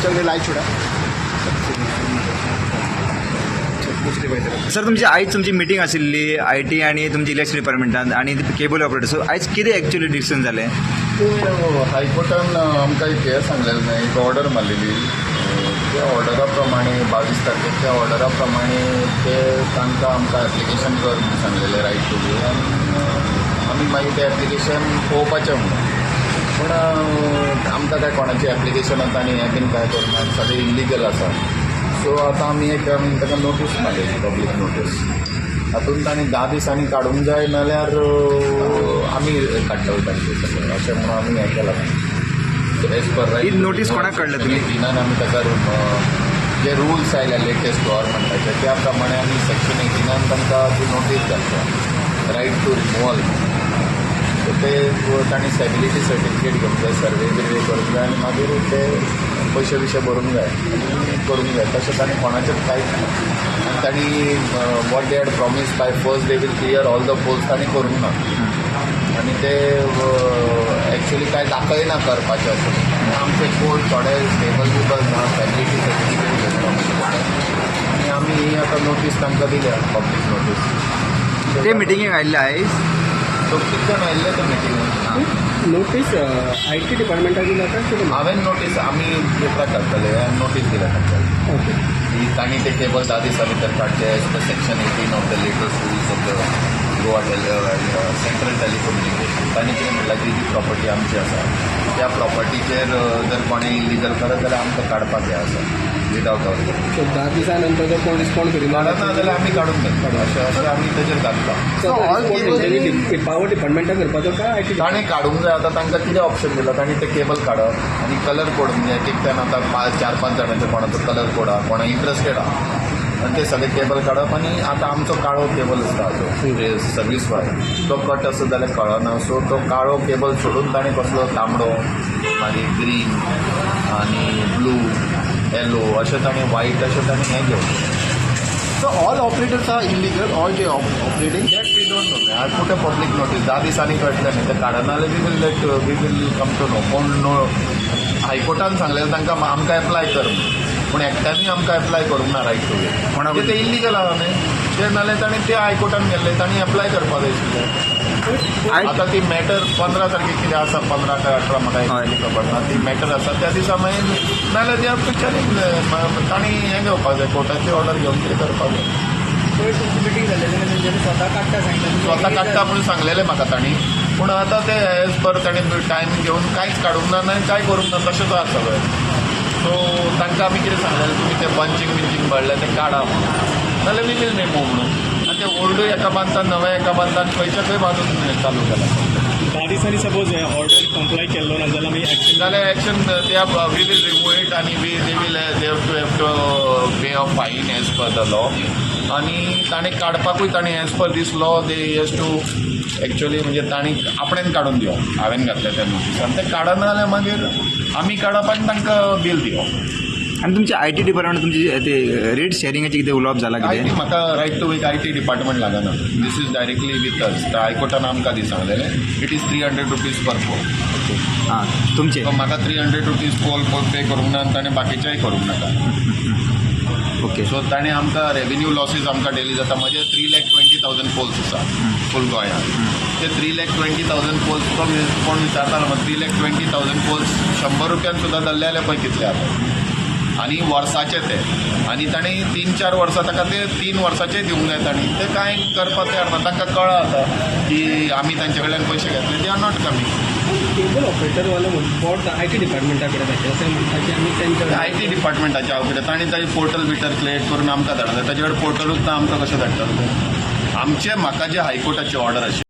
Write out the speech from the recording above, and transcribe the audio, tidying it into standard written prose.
चल लायट सोडा. सर, तुमची आयज तुमची मिटींग आशिल्ली IT आनी तुमची इलेक्शन डिपार्टमेंटान आनी केबल ऑपरेटर, सो आयज कितें एक्चुअली डिसिजन जालें? ते हायकोर्टान आमकां एक हें सांगलेलें न्हय, एक ऑर्डर मारलेली. त्या ऑर्डरा प्रमाणे, 22 तारखेक, त्या ऑर्डरा प्रमाणे ते तांकां आमकां एप्लिकेशन कर म्हणून सांगलेलें, रायट टू वे. आनी आमी मागीर तें एप्लिकेशन पळोवपाचें म्हणून. पूण आमकां काय कोणाचें एप्लिकेशन आतां आनी हें बीन काय करूंक ना, सगळें इल्लिगल आसा. सो आतां आमी एक आमी ताका नोटीस मारलेली, पब्लीक नोटीस. हातूंत तांणी 10 दिसांनी काडूंक जाय, नाल्यार आमी काडटले तांचे सगळें, अशें म्हणून आमी हें केलां एज पर ही notice कोणाक काडल्या तुमी? एटीनान आमी ताका जे रुल्स आयल्या लेटेस्ट गव्हर्मेंटाचे, त्या प्रमाणे आमी सेक्शन 18न तांकां ती नोटीस घातल्या, रायट टू रिमुवल. सो ते तांणी स्टॅबिलिटी सर्टिफिकेट घेवंक जाय, सर्वे बिर्वे करूंक जाय आनी मागीर ते पयशे बिशे भरूंक जाय आनी करूंक जाय. तशें तांणी कोणाचें कांयच ना. आनी तांणी what they had promise by first they will clear all the poles, तांणी करूंक ना. आनी ते एक्चुली कांय दाखयना करपाचें अशें. आनी आमचे पोल थोडे स्टेबल बिबल ना, स्टॅबिलिटी सर्टिफिकेट घेवंक. आनी आमी ही आतां नोटीस तांकां दिल्या, पब्लीक नोटीस. ते मिटिंगेक आयिल्ले आयज? सो कितले जाण आयिल्ले ते मिटिंगेक. नोटीस IT डिपार्टमेंटाक दिल्या काय कितें? हांवें नोटीस, आमी पेपराक घालतले, नोटीस दिल्या तांकां की तांणी ते केबल 10 दिसां भितर काडचे as per section 18 of the latest rules of the Goa Central Telecommunication. तांणी कितें म्हणलां की जी प्रॉपर्टी आमची आसा, त्या प्रॉपर्टीचेर जर कोणें इलिगल करत जाल्यार आमकां काडपाक हें आसा विदावट our. सो 10 दिसां नंतर जर कोण रिस्पॉन्ड करिना? काडना जाल्यार आमी काडून घेतले, अशें अशें आमी तेजेर घातलां. पावर डिपार्टमेंटाक करपाचो काय IT? ताणें काडूंक जाय. आतां तांकां कितें ऑप्शन दिलां तांणी? ते केबल काडप आनी कलर कोड, म्हणजे एक एकट्यान आतां पांच, चार पांच जाणांचे कोणाचो कलर कोड आहा, कोणा इंट्रस्टेड आहा, आनी ते सगळे केबल काडप. आनी आतां आमचो काळो केबल आसता जो सर्वीस वायर, तो कट आसत जाल्यार कळना. सो तो काळो केबल सोडून ताणें कसलो तांबडो, मागीर ग्रीन आनी ब्लू, येलो अशें ताणें, वायट अशें ताणें हें घेवन. So all operators are illegal, all they operating? That we don't know. I put a public notice. 10 दिसांनी कळटलें न्ही. ते काडना जाल्यार we will come to know. कोण नो हायकोर्टान सांगलें तांकां आमकां एप्लाय कर म्हणून. पूण एकट्यांनी आमकां एप्लाय करूंक ना रायट टू वे. कोणा? ते इल्लिगल आहा न्ही ते. नाल्यार तांणी ते हायकोर्टान गेल्ले, तांणी एप्लाय करपाक जाय आशिल्लें. आतां ती मॅटर 15 तारखेक कितें आसा, 15 काय 18, म्हाका एक्चुअली खबर ना. ती मॅटर आसा त्या दिसा. मागीर नाल्यार they have to challenge. तांणी हें घेवपाक जाय, कोर्टाची ऑर्डर घेवन कितें करपाक जाय. पयर तुमची मिटींग जाल्ली तेन्ना तेंच्यांनी स्वता काडटा सांगलें? स्वता काडटा म्हणून सांगलेलें म्हाका तांणी. पूण आतां ते एज पर तांणी टायम घेवन कांयच काडूंक ना आनी कांय करूंक ना, तशेंच आसा सगळें. सो तांकां आमी कितें सांगलेलें, तुमी ते बंचींग बिंचींग भरलें तें काडा म्हणून, नाल्यार we will remove म्हणून. आनी ते ओल्डूय एका बांदतात, नवे एका बांदतात, खंयच्या खंय बांदून चालू केला. 10 दिसांनी सपोज हे ऑर्डर कंप्लाय केल्लो ना जाल्यार मागीर एक्शन? जाल्यार action they we will remove it आनी we they will they have to pay a fine as per the law. आनी ताणें काडपाकूय ताणें as per this law they has to actually, म्हणजे तांणी आपणेन काडून दिवप. हांवें घातलें त्या नोटिसान. ते काडना जाल्यार मागीर आमी काडप आनी तांकां बील दिवप. आनी तुमचे IT department, तुमची ते रेट शेअरिंगाचें कितें उलोवप जालां? IT कितें? म्हाका right to way IT department लागना. This is directly with us. हायकोर्टान आमकां दी सांगलेलें, it is ₹300 per pole. आं, तुमचे सो म्हाका ₹300 पोल पे करूंक ना आनी ताणें बाकीचेय करूंक नाका. सो ताणें आमकां रेवेन्यू लॉसीस आमकां डेली जाता. म्हजे 3,20,000 पोल्स आसा फूल गोंयांत. ते 3,20,000 पोल्स, तो कोण विचारतालो म्हाका, 3,20,000 पोल्स 100 रुपयान सुद्दां धरले जाल्यार पळय कितले जाता आनी वर्साचे ते. आनी ताणें 3-4 वर्सां, ताका ते 3 वर्साचे दिवंक जाय. तांणी ते कांय करपाक तयार ना. तांकां कळ्ळां आतां की आमी तांचे कडल्यान पयशे घेतले, they are not coming. Cable ऑपरेटरवाले board IT डिपार्टमेंटा कडेन ताचे अशें म्हणटा की आमी तेंच्या IT डिपार्टमेंटाचे हांव कितें? तांणी ताजे पोर्टल बिटर क्रिएट करून आमकां धाडलें. ताजे कडेन पोर्टलूच ना, आमकां कशें धाडटले ते? आमचे म्हाका जे हायकोर्टाची ऑर्डर आशिल्ली